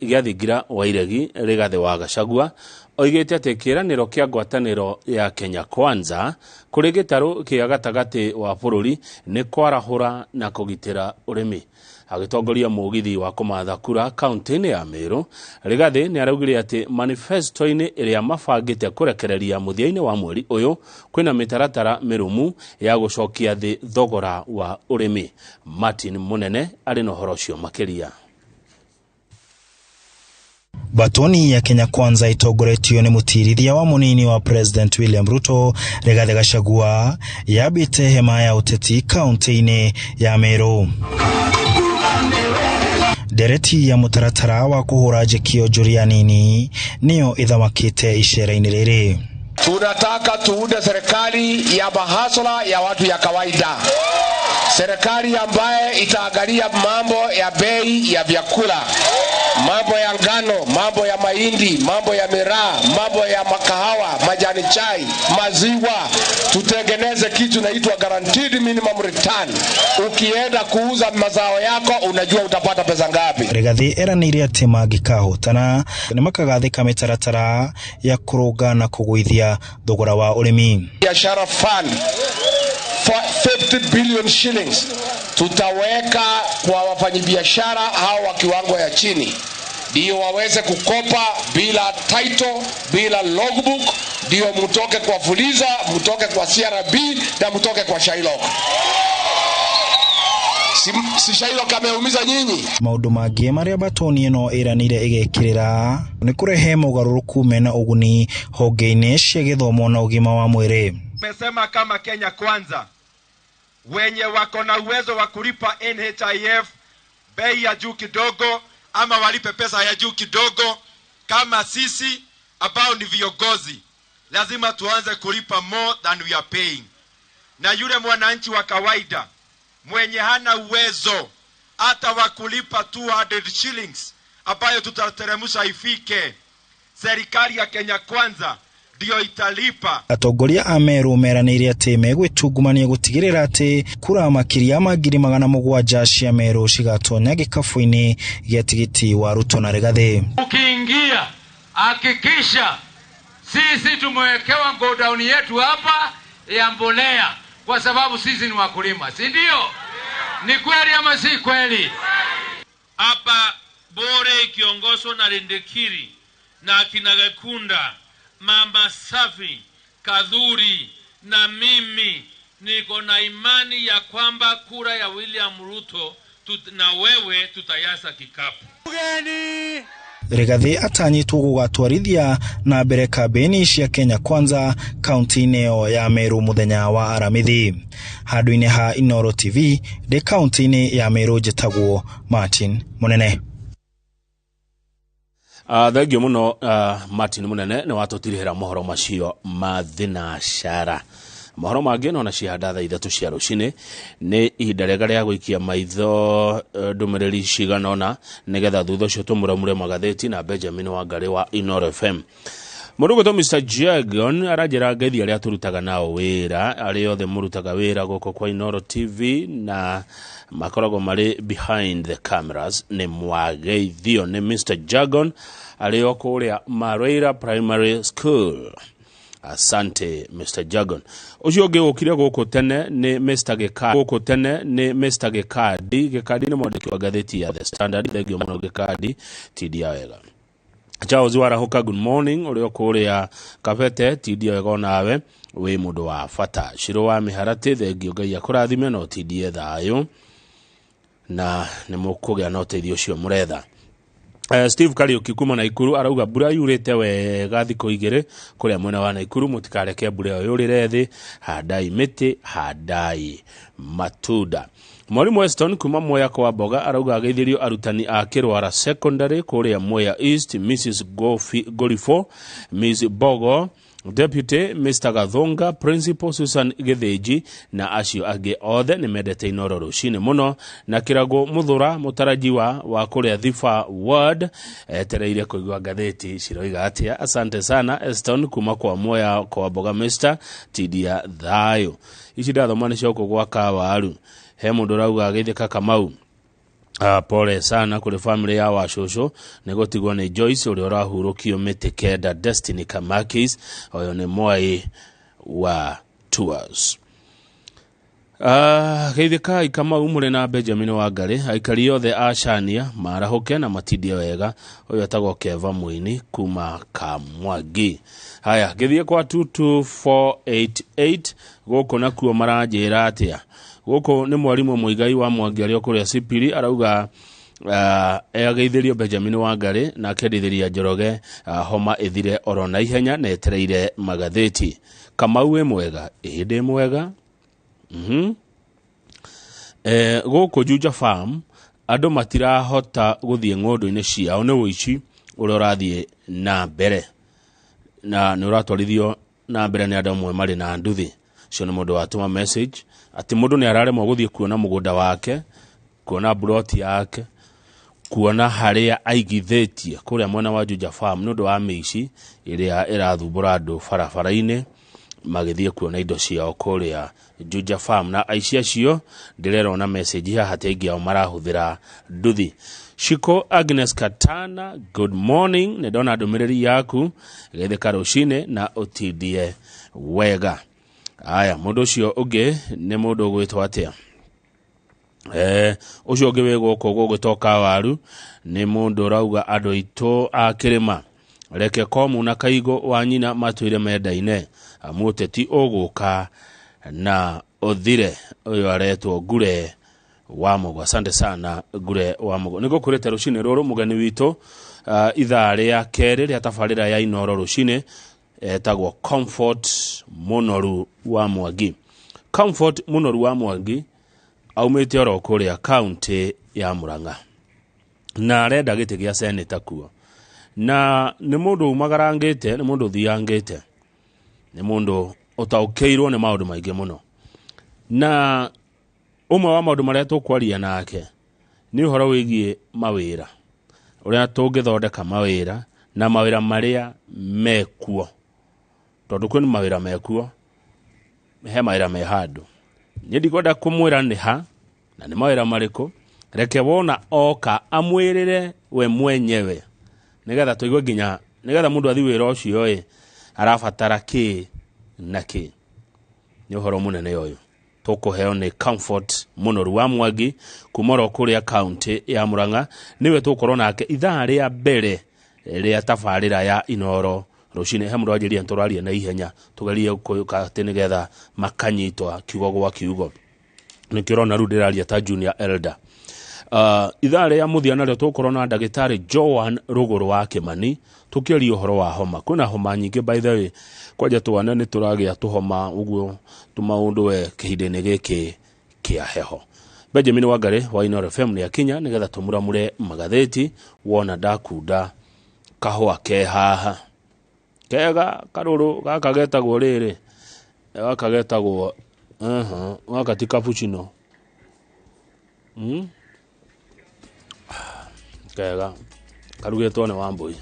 Gĩa thingira wa iregi Rigathĩ wa Gachagua oigĩte atĩ kĩĩranĩro kĩa ngwatanĩro ya Kenya Kwanza kũrĩ gĩtarũ kĩa gatagatĩ wa bũrũri nĩ kwarahũra na kũgitĩra ũrĩmi. Agĩtongoria mũgithi wa kũmatha kura kaunti-inĩ ya Meru, Rigathĩ nĩ araugire atĩ manifesto-inĩ ĩrĩa mabangĩte kũrekereria mũthia-inĩ wa mweri ũyũ kwĩna mĩtaratara mĩrũmu ya gũcokia thĩ thogora wa ũrĩmi. Martin Mũnene arĩ na ũhoro ũcio makĩria. Batoni ya Kenya Kwanza itongoretio nĩ mũtirithia wa mũnini wa President William Ruto Rigathĩ Gachagua yambĩte hema ya ũteti kaunti-inĩ ya Meru. Ndereti ya mũtaratara wa kũhũra njeki onjoria nini nĩyo ĩthamakĩte icera-inĩ rĩrĩ. Tunataka tuunde serikali ya mahasla ya watu ya kawaida, serikali ambaye itaangalia mambo ya bei ya vyakula, mambo ya ngano, mambo ya mahindi, mambo ya miraa, mambo ya makahawa, majani chai, maziwa. Tutengeneze kitu inaitwa guaranteed minimum return. Ukienda kuuza mazao yako unajua utapata pesa ngapi. Rigathĩ eranĩire atĩ mangĩkahotana nĩ makagathĩka mĩtaratara ya kũrũnga na kũgũithia thogora wa ũrĩmi. Biashara fund for 50 billion shillings tutaweka kwa wafanyabiashara hao wa kiwango ya chini, ndio waweze kukopa bila title, bila logbook, ndio mtoke kwa Fuliza, mtoke kwa CRB na mtoke kwa Shylock. Si Shylock ameumiza nyinyi? Maũndũ mangĩ marĩa batoni ĩno ĩranĩire ĩgekĩrĩra nĩ kũrehe mogarũrũku mena ũguni honge-inĩ cia gĩthomo na ũgima wa mwĩrĩ. Tumesema kama Kenya Kwanza, wenye wako na uwezo wa kulipa NHIF bei ya juu kidogo ama walipe pesa ya juu kidogo, kama sisi ambao ni viongozi lazima tuanze kulipa more than we are paying. Na yule mwananchi wa kawaida mwenye hana uwezo hata wa kulipa 200 shillings ambayo tutateremsha ifike, serikali ya Kenya Kwanza ndio italipa. Atongoria a Meru meranĩire atĩ megwĩtungumania gũtigĩrĩra atĩ kura makĩria ma 700,000 cia Meru cigatonya gĩkabũ-inĩ gĩa tigiti wa Ruto na Rigathĩ. Ukiingia hakikisha sisi tumewekewa godown yetu hapa ya mbolea, kwa sababu sisi ni wakulima, si ndio? Ni kweli ama si kweli? Hapa Bore ikiongozwa na Rindikiri na akina Gakunda, Mama Safi, Kadhuri na mimi niko na imani ya kwamba kura ya William Ruto na wewe tutayasa kikapu. Rigathĩ atanyĩtwo gũgatwarithia na mbere kambĩini cia Kenya Kwanza kaunti-inĩ ĩyo ya Meru mũthenya wa Aramithi. Handũ-inĩ ha Inooro TV ndĩ kaunti-inĩ ya Meru, njĩtagwo Martin Mũnene. Thengio mũno Martin Mũnene nĩ watũtirihĩra mohoro macio ma thinacara. Mohoro mangĩ no na cihanda thaa 3 cia rũcinĩ. Nĩ ihinda rĩega rĩa gũikia maitho ndũmĩrĩri cigana ũna nĩgetha thutha ũcio tũmũramure magathĩti na Benjamin Wangarĩ wa Inooro FM. Mũndũ ũgwĩtwo Mr Jagon aranjĩra ngeithi arĩa tũrutaga nao wĩra, arĩa othe mũrutaga wĩra gũkũ kwa Inooro TV na makoragwo marĩ behind the cameras, nĩ mwageithio nĩ Mr Jagon arĩ o kũrĩa Mareira Primary School. Asante Mr Jagon. Ũcio ũngĩ ũkire gũkũ tene nĩ Mr Gĩkandi. Gũkũ tene nĩ Mr Gĩkandi. Gĩkandi nĩ mwandĩki wa ngathĩti ya The Standard. Thengio mũno Gĩkandi, tindia wega. Charles Warahuka, good morning. Ũrĩa kũrĩa Kabete, tindia wega onawe, wĩ mũndũ wa bata. Shiro wa Mĩharatĩ, thengio Ngai akũrathime na ũtindie thayũ, na nĩ mũkũgĩa na ũteithio ũcio mũretha. Steve Kariuki kuma Naikuru arauga mbura yurĩte wega thikũ igĩrĩ kũrĩa mwena wa Naikuru, mũtikareke mbura ĩyo yũrĩre thĩ, handai mĩtĩ, handai matunda. Mwalimu Weston kuma Mwea kwa Mboga arauga ageithĩrio arutani a Kĩrwara Secondary kũrĩa Mwea East, Mrs Gorifo, Miss Bogo, Deputy Mr Gathunga, Principal Susan Gĩthĩnji na acio angĩ othe nĩ mendete Inooro rũcinĩ mũno. Na Kĩrago Mũthũra mũtarajiwa wa kũrĩa Thiba Ward etereire kũigua ngathĩti ciroiga atĩa. Asante sana Eston kuma kwa Mwea kwa Mboga, Mr Tidia thayũ. Ici ndathoma nĩ cia gũkũ gwa Kawaru. He mũndũ ũrauga ageithĩka Kamau. Pole sana kũrĩ family ya wacũcũ nĩ gũtigwo nĩ Joyce ũrĩa ũrahurũkio mĩtĩ kenda. Destiny Kamakis, ũyũ nĩ mwai wa Tours. Geithĩkai Kamau mũrĩ na Benjamin Wangarĩ, aikari othe a Cania marahũke na matindie wega. Ũyũ etagwo Keva Mũini kuma Kamwangi. Haya, ngĩthiĩ kwa 22488 gũkũ nakuo maranjĩra atĩa? Gũkũ nĩ mwarimũ Mũigai wa Mwangi arĩ o kũrĩa Sipiri, arauga ageithĩrio Benjamin Wangarĩ na akendithĩria Njoroge homa ĩthire oro na ihenya na etereire magathĩti. Kamau wĩ mwega? Ĩĩ ndĩ mwega. Gũkũ Juja Farm andũ matirahota gũthiĩ ng'ũndũ-inĩ ciao nĩ ũici ũrĩa ũrathiĩ na mbere, na nĩ ũratwarithio na mbere nĩ andũ amwe marĩ na nduthi. Ũcio nĩ mũndũ watũma message atĩ mũndũ nĩ araremwo gũthiĩ kuona mũgũnda wake, kuona mburoti yake, kuona harĩa aigithĩtie kũrĩa mwena wa Juja Farm nĩ ũndũ wa mĩici ĩrĩa ĩrathumbũra andũ barabara-inĩ magĩthiĩ kuona indo ciao kũrĩa Juja Farm. Na aici acio ndĩrerwo na message haha atĩ aingĩ ao marahũthĩra nduthi. Shiko Agnes Katana, good morning, nĩ ndona ndũmĩrĩri yaku, geithĩka rũcinĩ na ũtindie wega. Aya, mũndũ ũcio ũngĩ nĩ mũndũ ũgwĩtwo atĩa? Ũcio ũngĩ wĩ gũkũ gũgĩtoka waru nĩ mũndũ ũrauga andũ aitũ a kĩrĩma reke Komu na Kaigũ wa nyina matũire mendaine, amu ũteti ũgũka na ũthire. Ũyũ aretwo Ngure wa Mũgo. Asante sana Ngure wa Mũgo. Nĩ ngũkwĩrĩte rũcinĩ rũrũ mũgeni witũ ithaa rĩa kerĩ rĩa tabarĩra ya Inoro rũcinĩ etagwo Comfort Mũnoru wa Mwangi. Comfort Mũnoru wa Mwangi aumĩte oro kũrĩa kaunti ya Murang'a na arenda gĩtĩ gĩa seneta kuo, na nĩ mũndũ umagarangĩte, nĩ mũndũ ũthiangĩte, nĩ mũndũ ũtaũkĩirwo nĩ maũndũ maingĩ mũno. Na ũmwe wa maũndũ marĩa tũkwaria nake nĩ ũhoro wĩgiĩ mawĩra, ũrĩa tũngĩthondeka mawĩra na mawĩra marĩa mekuo, tondũ kwĩ mawĩra mekuo, he mawĩra me handũ. Niĩ ndikwenda kũmwĩra nĩ ha na nĩ mawĩra marĩkũ, reke wona oka amwĩrĩre we mwenyewe, nĩgetha tũigue nginya nĩgetha mũndũ athiĩ wĩra ũcio ĩ arabatara kĩ na kĩ. Nĩ ũhoro mũnene ũyũ tũkũheo nĩ Comfort Mũnoru wa Mwangi kuma oro kũrĩa kaunti ya Murang'a. Nĩwe tũgũkorwo nake ithaa rĩa mbere rĩa tabarĩra ya Inoro rũcinĩ. He mũndũ wanjĩrire nĩtũraria na ihenya, tũgerie kũĩka atĩ nĩgetha makanyitwa kiugo gwa kiugo. Nĩkĩo ũrona rĩu ndĩraria ta junior elder. Ithaa rĩa mũthia narĩo tũgũkorwo na ndagĩtarĩ Joan Rũgũrũ wa Kĩmani tũkĩaria ũhoro wa homa. Kwĩna homa nyingĩ by the way, kwanja twana nĩ tũragĩa tũhoma ũguo tũmaũndũ we kĩhinda-inĩ gĩkĩ kĩa heho. Benjamin Wangarĩ wa Inoro FM nĩ akinya nĩgetha tũmuramure magathĩti. Wona ndakunda kahũa ke haha kega karũrũ gaka getagwo rĩrĩ, gaka getagwo gaka ti cappuccino. Kega karugĩtwo nĩ Wambui.